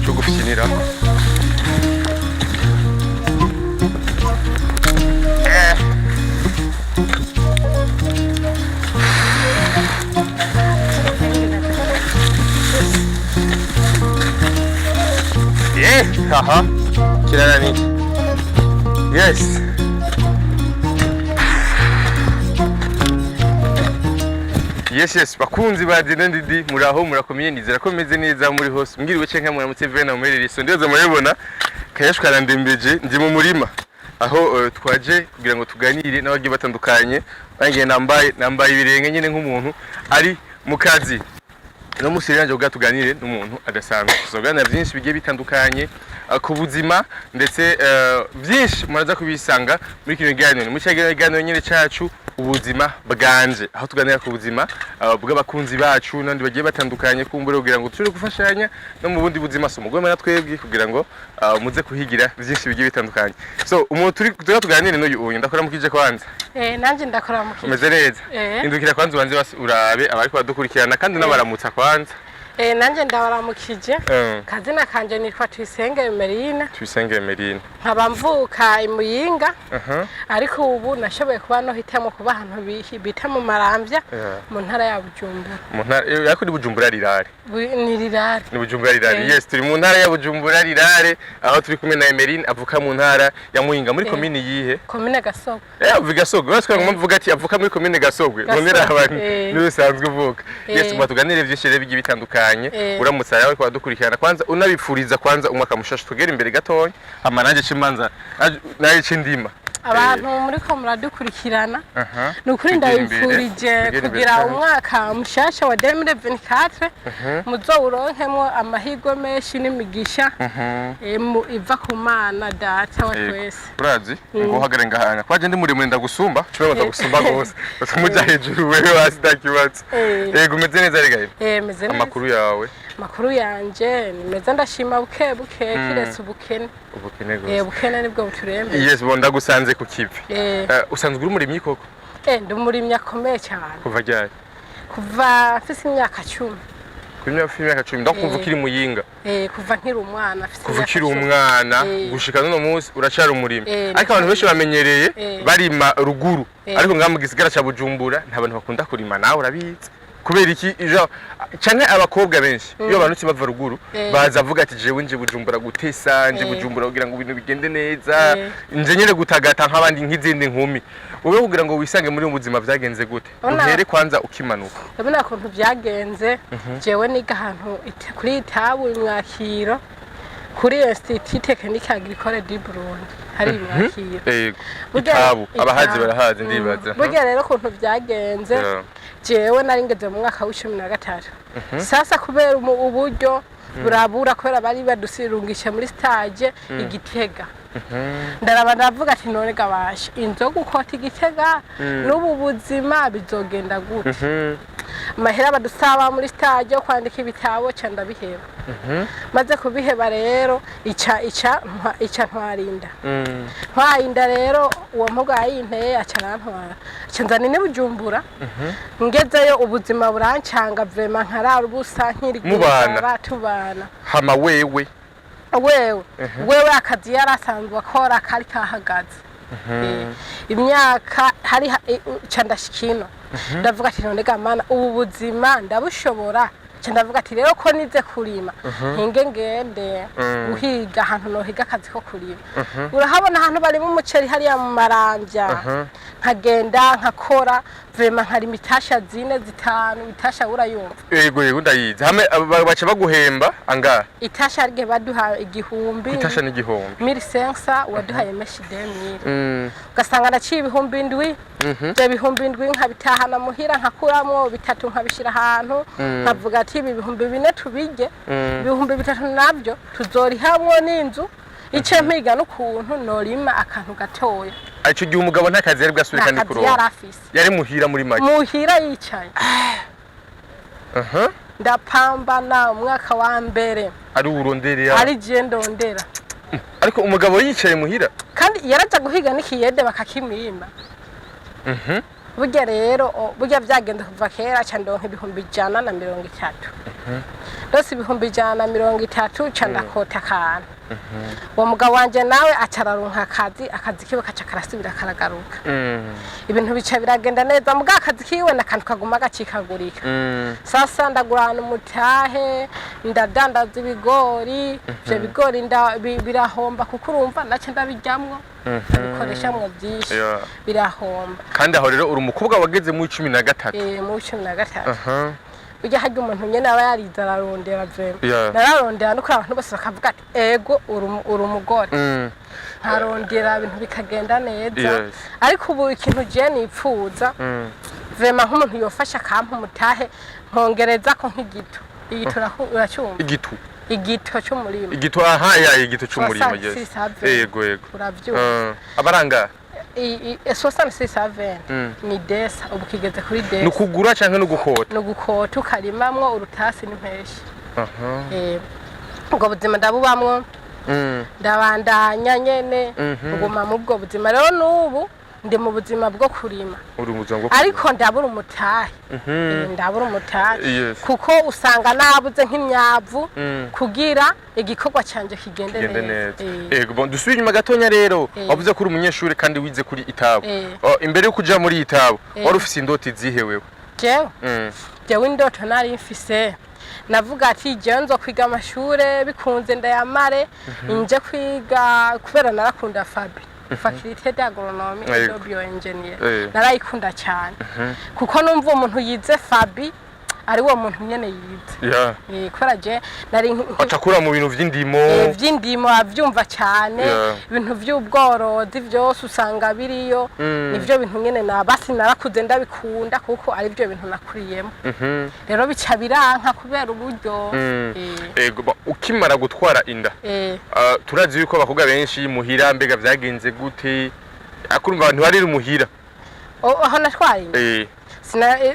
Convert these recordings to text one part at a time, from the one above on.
Cyo gufinirako. Aha kiraraniye. Yes, bakunzi ba Dine Ndidi, muraho, murakomeye? Nizera ko meze neza muri hose. Mbwiriwe canke muramutse vena mumerere. So ndibaza murabibona, kayashwa karandembeje. Ndi mu murima aho twaje kugira ngo tuganire n'abagiye batandukanye. Bangiye nambaye ibirenge nyine nk'umuntu ari mu kazi. No musi rero kugira tuganire n'umuntu adasanzwe, tuzoganira byinshi bigiye bitandukanye ku buzima, ndetse byinshi muraza kubisanga muri kino kiganiro, muri kino kiganiro nyine cacu Ubuzima Bwanje, aho tuganira ku buzima bw'abakunzi bacu n'abandi bagiye batandukanye, kumbure kugira ngo dushobore gufashanya no mu bundi buzima. So mugome na twebwe kugira ngo muze kuhigira byinshi bigiye bitandukanye. So umuntu turi tuba tuganire n'uyu uyu, ndakora mukije kwanza. Eh, nanjye ndakora mu kigo. Umeze neza? Eh. Indukira kwanza ubanze urabe abariko badukurikirana kandi unabaramutsa kwanza. Eh, nanjye ndabaramukije. Kazina kanje nitwa Tuyisenge Emerine. Tuyisenge Emerine. Nkaba mvuka i Muyinga, ariko ubu nashoboye kuba nohitamo kuba ahantu bita mu Maramvya, mu ntara ya Bujumbura. Mu ntara ariko ni Bujumbura rirare? Ni rirare. Ni Bujumbura rirare. Eh. Yes, turi mu ntara ya Bujumbura rirare, aho turi kumwe na Emerine avuka mu ntara ya Muyinga muri komini yihe? Komine Gasogwe. Eh, uvuga Gasogwe. Basi ngo mvuga ati avuka muri komine Gasogwe. Gasogwe, none raba niwe usanzwe uvuka. Yes, Eh. mu tuganire byinshi rero bigiye bitandukanye. Uramutse yawe kwa dukurikirana kwanza, unabipfuriza kwanza umwaka mushasha. Tugere imbere gatoya, hama nanje cimanza naje cindima. Abantu muriko muradukurikirana, ni ukuri Tugere imbere, ndabifurije tugere imbere kugira kandi. umwaka mushasha wa 2024 muzowuronkemwo amahirwe menshi n'imigisha iva ku Mana Data wa twese. Urazi ngo uhagare ngahanga kwaje ndi muremure ndagusumba, cumi ndagusumba gose, umuja hejuru, wewe hasi, nta kibazo. Yego, umeze neza rega? Eh, meze neza. Amakuru yawe? Amakuru yanje ni meza, ndashima buke buke, kiretse ubukene. Ubukene Eh, gose. ubukene nibwo buturembeje. Yes, bo ndagusanze ku kivi. Usanzwe uri umurimyi koko? Eh, ndi umurimyi akomeye cyane. Kuva ryari? Kuva mfise imyaka 10. Kuri myaka 10, ndakumva. Ukiri Muyinga? Eh, kuva nkiri umwana mfise Kuva imyaka ukiri 10. umwana gushika n'uno munsi uracari umurimyi? Eh. Ariko abantu benshi bamenyereye barima ruguru, ariko ngaha mu gisigara ca Bujumbura nta bantu bakunda kurima, nawe urabizi. Kubera iki? Canke abakobwa benshi iyo banutse bava ruguru baza avuga ati: "Jewe nje Bujumbura gutesa, nje Bujumbura kugira ngo ibintu bigende neza, nje nyene gutagata nk'abandi, nk'izindi nkumi." Wowe kugira ngo wisange muri ubu buzima vyagenze gute? Uhere kwanza ukimanuka. Ndabona ukuntu byagenze. Jewe niga ahantu kuri Itabu Mwakiro, kuri Institut Technique Agricole du Burundi hari Mwakiro. Yego, Itabu abahazi Itabu. barahazi, ndibaza. Burya rero ukuntu byagenze, jewe nari ngeze mu mwaka wa 13. Sasa kubera uburyo burabura, kubera bari badusirungisha muri stage igitega, ndaraba ndavuga ati: "None gabasha inzoga ukota igitega n'ubu buzima bizogenda gute?" Amahera badusaba muri stage yo kwandika ibitabo, ca ndabiheba. Maze kubiheba rero, ica ntwarinda. Ntwaye inda rero, uwo mpuga yayinteye, aca arantwara, aca nzana ini Bujumbura. Ngezeyo ubuzima burancanga vraiment, nkarara ubusa nkiri Mubana? Tubana. Hama wewe? Wewe akazi yari asanzwe akora kari kahagaze. Imyaka hari ca ndashika ino, ndavuga ati: "None ga Mana, ubu buzima ndabushobora?" Ca ndavuga ati: "Rero ko nize kurima, ntinge ngende guhiga ahantu nohiga akazi ko kurima." Urahabona ahantu barima umuceri hariya mu Maramvya, nkagenda nkakora vraiment, nkarima itasha zine, zitanu itasha, urayumva? Yego, ndayizi. Hamwe baca baguhemba angahe? Itasha hari igihe baduha 1000. Itasha n'1000? 1500, uwaduhaye menshi 2000. Ugasanga naciye 7000. Ibyo 7000 nkabitahana muhira, nkakuramwo bitatu nkabishyira ahantu, nkavuga ati: "Ibi 4000 tubirye, 3000 nabyo tuzorihamwo n'inzu." Ice mpiga n'ukuntu norima akantu gatoya. Ico gihe umugabo nta kazi yari bwasubire Nta kandi kazi kuronka? Yari afise. Yari muhira muri make? Muhira yicaye. Ndapambana umwaka wa mbere. Ari uronderera? Ari je ndondera. Ariko umugabo yicaye muhira? Kandi yaraja guhiga n'ikiyede bakakimwima. Burya rero burya byagenze kuva kera, ca ndonka 130,000. Ndose 130,000, ca ndakota akantu. Uwo mugabo wanje nawe aca araronka akazi, akazi kiwe kaca karasubira karagaruka. Ibintu bica biragenda neza, muga akazi kiwe nakantu kaguma gacikagurika. Sasa ndagurana umutahe, ndadandaza ibigori. Ivyo bigori birahomba, kuko urumva nace ndabiryamwo, ndabikoreshamwo vyinshi. Birahomba. Kandi aho rero uri umukobwa wageze mu 13. Eh, mu 13. Burya harya umuntu nyene aba yarize ararondera vraiment. Nararondera nuko abantu bose bakavuga ati: "Ego, uri umugore." Nkarondera, ibintu bikagenda neza. Ariko ubu ikintu je nipfuza, vraiment, nk'umuntu yofasha akampa umutahe, nkongereza ko nk'igito. Igito uracyumva? Igitu? Igito c'umurima. Igito, aha, ya, igito c'umurima, yes. 66 à 20. Yego. Uravyumva? Abaranga 66 à 20. Ni desa, ubu kigeze kuri Ni desa. ukugura canke no gukota? Ni ugukota, ukarimamwo urutasi n'impeshi. Ubwo buzima ndabubamwo. Ndabandanya nyene. Nguma mu bwo buzima. Rero n'ubu ndi mu buzima bwo kurima. Uri mu buzima bwo Ariko ndabura umutahe. Ndabura umutahe, kuko usanga nabuze nk'imyavu kugira igikorwa canje kigende Kigende neza. neza. Yego, bon, dusubire inyuma gatonya rero. Wavuze ko uri umunyeshuri kandi wize kuri ITAB. Oh, imbere yo kuja muri ITAB, wari ufise indoti zihe wewe? Jewe? Jewe indoto nari mfise, navuga ati: "Jewe nzo kwiga amashure, bikunze ndayamare, nje kwiga", kubera narakunda FABE, Faculté d'Agronomie et de Bioingénierie. Narayikunda cyane, kuko numva umuntu yize FABE ari wo muntu nyene yize. Kubera je nari Acakura mu bintu vy'indimo. Vy'indimo avyumva cyane. Ibintu vy'ubworozi vyose usanga biriyo. Nivyo bintu nyene na basi narakuze ndabikunda, kuko ari byo bintu nakuriyemo. Rero bica biranka kubera uburyo. Ego, ukimara gutwara inda, turazi yuko abakobwa benshi muhira, mbega vyagenze gute? Akurumva abantu bari muhira. Aho natwaye inda?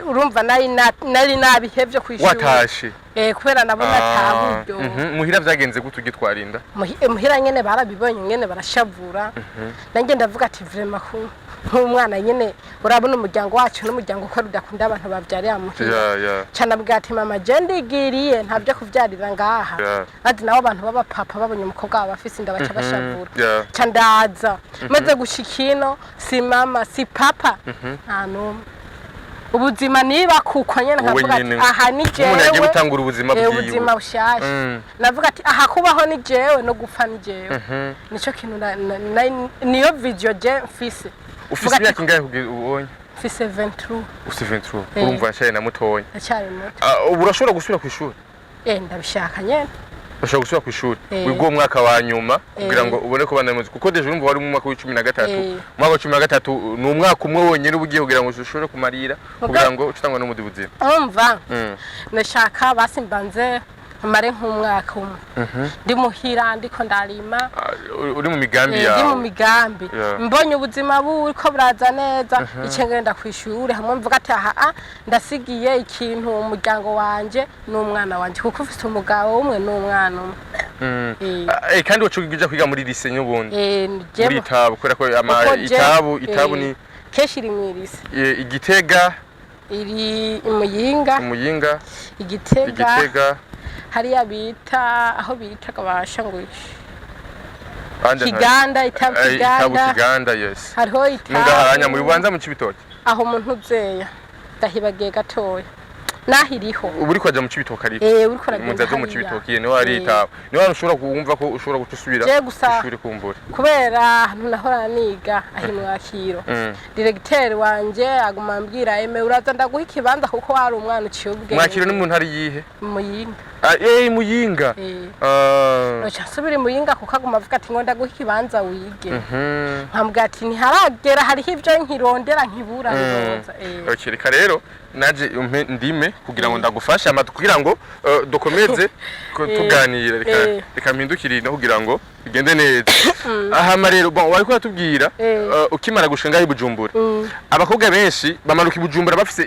Urumva nari nabihevye kw'ishuri. Watashe? Kubera nabona ata buryo. Muhira vyagenze gute ugitwara inda? Muhira nyene barabibonye nyene, barashavura. Nanjye ndavuga ati: "Vraiment, nk'umwana nyene, urabona umuryango wacu n'umuryango ko rudakunda abantu bavyarira muhira." Ca ndabwira ati: "Mama, je ndigiriye, nta byo kuvyarira ngaha." Ati nabo abantu b'abapapa babonye umukobwa wabo afise inda baca bashavura. Ca ndaza, maze gushika ino, si mama si papa, nta n'umwe. Ubuzima niba kuko nyene Wowe nkavuga ati nyene. aha ni Nk'umuntu yagiye jewe. gutangura ubuzima bwiwe. Ubuzima bushasha. Navuga ati: "Aha kubaho ni jewe, no gupfa ni jewe." Nico kintu niyo vision je mfise. Ufise Vuga ati- imyaka ingahe kugeza ubonye? Mfise 23. Ufise 23? Eh. Urumva yashaye na mutonya. Ndacyari muto. Ah, ubu urashobora gusubira ku ishuri? Ndabishaka nyene. Urashobora gusubira ku ishuri? Eh. Wiga uwo mwaka wa nyuma kugira Eh. ngo ubone ko bandanye, kuko déjà urumva wari mu mwaka wa 13. Eh. Umwaka wa 13 ni umwaka umwe wonyene uba ugiye kugira ngo ushobore kumarira, kugira ngo ucutangwa n'umundi buzima. Umva, ndashaka basi mbanze mare nk'umwaka umwe ndi muhira, ndiko ndarima. Ah, uri mu migambi Ndi mu yawe. migambi. Mbonye ubuzima buriko buraza neza, ice ngenda kw'ishure, hamwe mvuga ati: "Aha ndasigiye ikintu umuryango wanje n'umwana wanje", kuko ufise umugabo umwe n'umwana umwe. Ah, kandi wacu uja kwiga muri lycée n'ubundi? Jewe- Muri ITAB, kubera ko ama Kuko ITAB, ITAB ni kenshi iri mw'irisi. Igitega. Iri Imuyinga. Umuyinga. Igitega. Igitega. Hariya bita, aho bita kabasha ngo Anje Kiganda, ITAB. ITAB. Kiganda. Kiganda, yes. Hariho ITAB. Nungaharanya muri Bubanza, mu Cibitoke. Aho umuntu uzeya ndahibagiye gatoya naho iriho. Ubu uriko aja mu Cibitoke ariko? Uriko uragenda Mu nzira zo mu hariya. Cibitoke niho hari ITAB, niho hantu ushobora kumva ko ushobora guca usubira Je gusa- ishuri kumbura. Kubera ahantu nahora niga aho imwakiro, directeur wanje aguma ambwira: "Eme, uraza ndaguha ikibanza kuko wari umwana uciye ubwenge." Mwakiro ni mu ntara yihe? Muyinga. Ah, Muyinga. Ah. Noca nsubira i Muyinga, kuko aguma avuga ati ngo ndaguha ikibanza wige. Nkambwira ati ntiharagera, hariho ibyo nkirondera nkibura, bizoza. Okay, reka rero naje umpe ndime kugira ngo ndagufashe amatu, kugira ngo dukomeze tuganira. Reka reka mpindukire ino kugira ngo bigende neza. Aha rero, bon, wariko uratubwira ukimara gushika ngaho i Bujumbura, abakobwa benshi bamanuka i Bujumbura bafise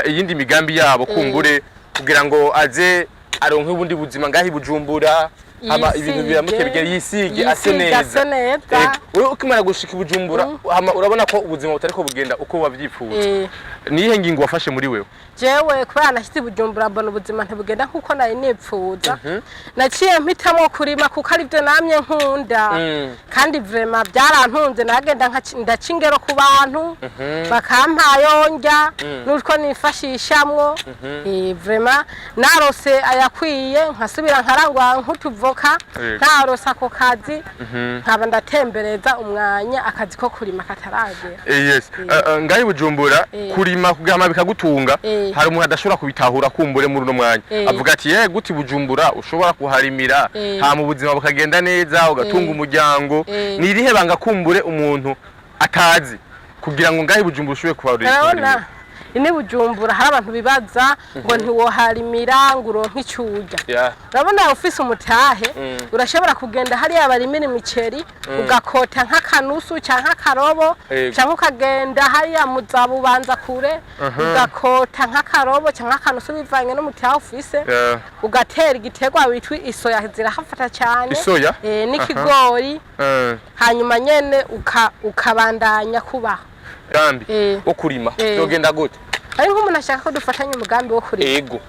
iyindi migambi yabo, kumbure kugira ngo aze aronke ubundi buzima ngaho i Bujumbura. Hama ibintu biramuke bigere, yisige ase yisige neza. Ase neza. Ego. Wewe ukimara gushika i Bujumbura, hama urabona ko ubuzima butariko bugenda uko wavyifuza, niyihe ngingo wafashe muri wewe? Jewe kubera nashyitse i Bujumbura mbona ubuzima ntibugenda nkuko nari nipfuza, naciye mpitamo kurima kuko aribyo namye nkunda. Kandi vraiment byarantunze, nagenda ndaca ingero ku bantu bakampa ayo ndya n'utwo nifashishamwo. Vraiment narose ayakwiye nkasubira nkarangwa nk'utuvoka. Ntarose ako kazi, nkaba ndatembereza umwanya akazi ko kurima kataragera. Yes. Ngaho i Bujumbura, kurima kugama bikagutunga, hari umuntu adashobora kubitahura kumbure muri uno mwanya, avuga ati: "Ye gute i Bujumbura ushobora kuharimira, hama ubuzima bukagenda neza, ugatunga umuryango?" Ni irihe banga kumbure umuntu atazi kugira ngo ngaho i Bujumbura ushobore kuharimira? Urabona ini Bujumbura hari abantu bibaza ngo ntiwoharimira ngo uronke icyo urya. Urabona ufise umutahe, urashobora kugenda hariya barimira imiceri, ugakota nk'akanusu canke akarobo, canke ukagenda hariya mu za Bubanza kure, ugakota nk'akarobo canke akanusu bivanye n'umutahe ufise, ugatera igiterwa bitwa isoya, zirahafata cyane. Isoya? N'ikigori. Hanyuma nyene ukabandanya kubaho. Rambi wo kurima byogenda gute? Ari nk'umuntu ashaka ko dufatanya umugambi wo kurima? Ego,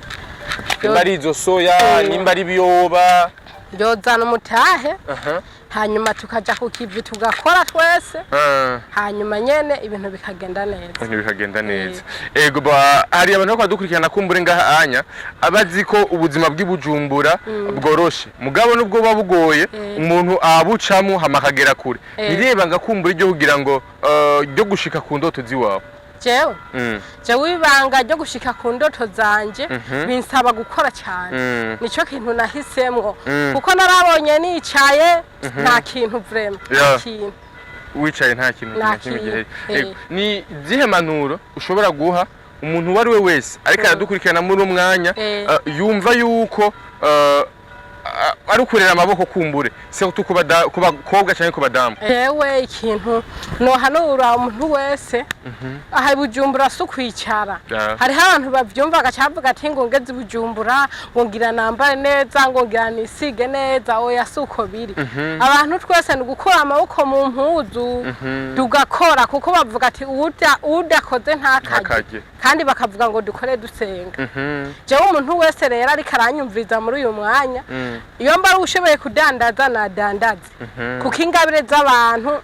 nimba ari izo soya, nimba ari ibiyoba. Yozana umutahe, hanyuma tukaja ku kivi tugakora twese, hanyuma nyene ibintu bikagenda neza. Ibintu bikagenda neza. Ego ba, hari abantu bariko badukurikirana kumbure ngaha anya abazi ko ubuzima bw'i Bujumbura bworoshe, mugabo nubwo buba bugoye, umuntu abucamo hama akagera kure. Nireba ngakumbura iryo kugira ngo ryo gushika ku ndoto ziwawe? Jewe jewe ibanga ryo gushika ku ndoto zanje binsaba gukora cyane. Nico kintu nahisemwo, kuko narabonye nicaye nta kintu, vraiment nta kintu. Wicaye nta kintu Nta na kimwe kintu. gihari. Ego, ni zihe manuro ushobora guha umuntu uwo ari we wese ariko aradukurikirana muri uno mwanya, yumva yuko ari ukurera amaboko kumbure se ku bakobwa canke ku badamu? Jewe ikintu nohanura umuntu wese aha i Bujumbura si ukwicara. Hariho abantu bavyumva bagaca bavuga ati ngo ngeze i Bujumbura ngo ngira nambare neza, ngo ngira nisige neza. Oya, si uko biri. Abantu twese ni ugukura amaboko mu mpuzu tugakora, kuko bavuga ati uwudakoze ntakarye. Ntakarye. Kandi bakavuga ngo dukore dusenga. Jewe umuntu wese rero ariko aranyumviriza muri uyu mwanya, iyo mba ari ushoboye kudandaza nadandaze, kuko ingabire z'abantu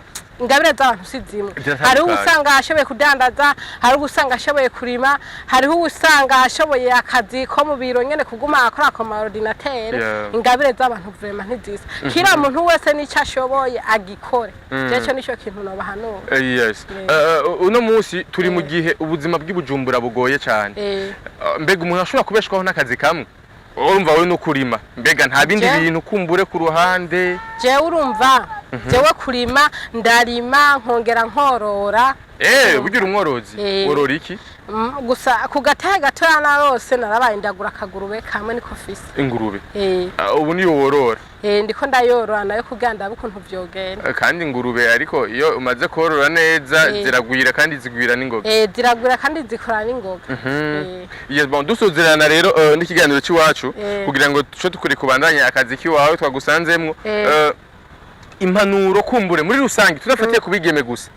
si zimwe. Ziratandukanye. Hariho usanga ashoboye kudandaza, hariho usanga ashoboye kurima, hariho usanga ashoboye akazi ko mu biro nyene, kuguma akora ku ma ordinateur. Ingabire z'abantu vraiment ntizisa. Kila muntu wese n'icyo ashoboye agikore. Jewe nico kintu nobahanura. Yes. Uno munsi turi mu gihe ubuzima bw'i Bujumbura bugoye cyane. Mbega umuntu ashobora kubeshwaho n'akazi kamwe? Urumva wowe no kurima, mbega nta bindi bintu kumbure ku ruhande? Jewe urumva, jewe kurima ndarima, nkongera nkorora. Bugira umworozi? Worora iki? Gusa ku gatahe gatoya narose, narabaye ndagura akagurube kamwe niko fise. Ingurube? Eh. Ah, ubu niyo worora? Eh, ndiko ndayorora nayo kugira ndabe ukuntu vyogenda. Kandi ingurube ariko iyo umaze korora neza ziragwira kandi zigwira n'ingoga. Eh, ziragwira kandi zikora n'ingoga. Yes, bon, dusozerana rero n'ikiganiro cy'iwacu, kugira ngo tuce tukuri kubandanya akazi k'iwawe twagusanzemwo. Impanuro kumbure muri rusange, tudafatiye ku bigeme gusa,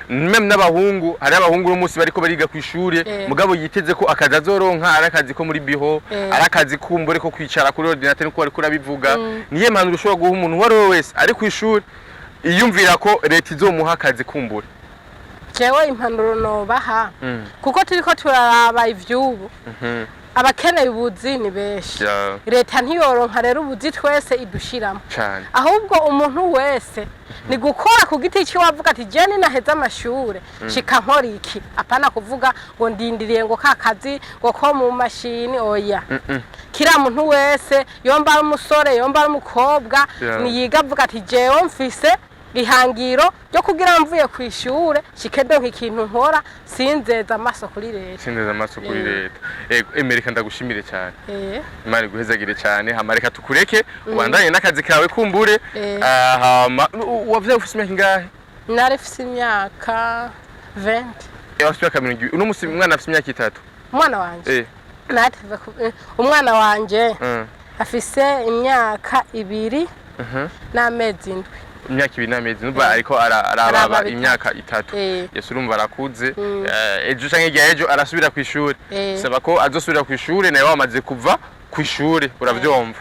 même n'abahungu, hari abahungu uno munsi bariko bariga ku ishure, mugabo yiteze ko akazi azoronka ari akazi ko muri biho, ari akazi kumbure ko kwicara kuri ordinateur nkuko bariko urabivuga. Niyo mpanuro ushobora guha umuntu uwo ari we wese ari ku ishuri iyumvira ko leta izomuha akazi kumbure? Jewe impanuro nobaha, kuko turiko turaraba ivy'ubu, abakeneye ubuzi ni benshi. Leta ntiyoronka rero ubuzi twese idushiramo. Ahubwo umuntu wese ni gukora ku giti ciwe, avuga ati je ninaheza amashure shika nkora iki, apana kuvuga ngo ndindiriye ngo ka kazi ngo ko mu mashini. Oya, kila muntu wese, yomba ari umusore, yomba ari umukobwa, niyiga avuga ati jewe mfise ihangiro ryo kugira mvuye ku ishure shike ndonka ikintu nkora, sinzeza amaso kuri leta. Sinzeza amaso kuri leta. Ego, Emerika, ndagushimire cyane. Imana iguhezagire cyane. Hama reka tukureke ubandanye n'akazi kawe kumbure. Ah, hama wavyaye ufise imyaka ingahe? Nari mfise imyaka 20. Afise imyaka 20. Uno musi umwana afise imyaka 3? Umwana wanje? Nateve umwana wanje Afise imyaka 2 n'amezi 7. Imyaka 2 n'amezi, numva ariko arababa Arababa 3. Imyaka 3. Eh. Yes, urumva arakuze. Ejo canke hirya y'ejo arasubira ku ishuri. Saba ko azosubira ku ishuri nawe wamaze kuva ku ishuri, uravyumva.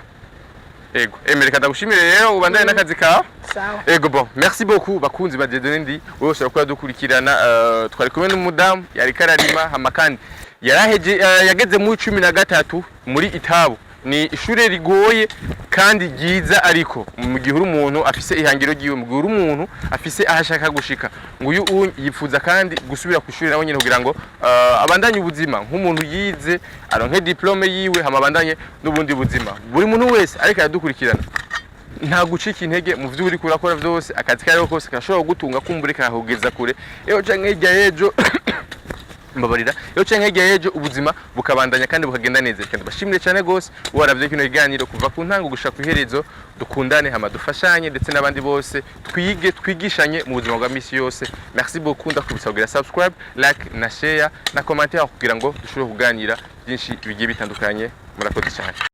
Ego, emereka ndagushimire rero, ubandanye n'akazi kawe. Sawa. Ego, bon, merci beaucoup bakunzi ba Dieudonné Ndi wewe ushobora kuba dukurikirana. Twari kumwe n'umudamu yariko ararima, hama kandi yaraheje, yageze muri 13 muri itabu. Ni ishure rigoye kandi ryiza, ariko mu gihe uri umuntu afise ihangiro ryiwe, mu gihe uri umuntu afise aho ashaka gushika, nguyu yifuza kandi gusubira ku ishuri nawe nyene kugira ngo abandanye ubuzima nk'umuntu yize, aronke diplôme yiwe, hama abandanye n'ubundi buzima. Buri muntu wese ariko aradukurikirana, nta gucika intege mu byo uriko urakora byose. Akazi kariho kose kashobora kugutunga, kumbure kakugeza kure ejo canke hirya y'ejo, mbabarira, ejo canke hirya y'ejo ubuzima bukabandanya kandi bukagenda neza. Kandi bashimire cyane gose waravye kino kiganiro kuva ku ntango gushika ku iherezo. Dukundane, hama dufashanye ndetse n'abandi bose, twige twigishanye mu buzima bwa misi yose. Merci beaucoup. Ndakubisa kugira subscribe, like na share na commentaire kugira ngo dushobore kuganira byinshi bigiye bitandukanye. Murakoze cyane.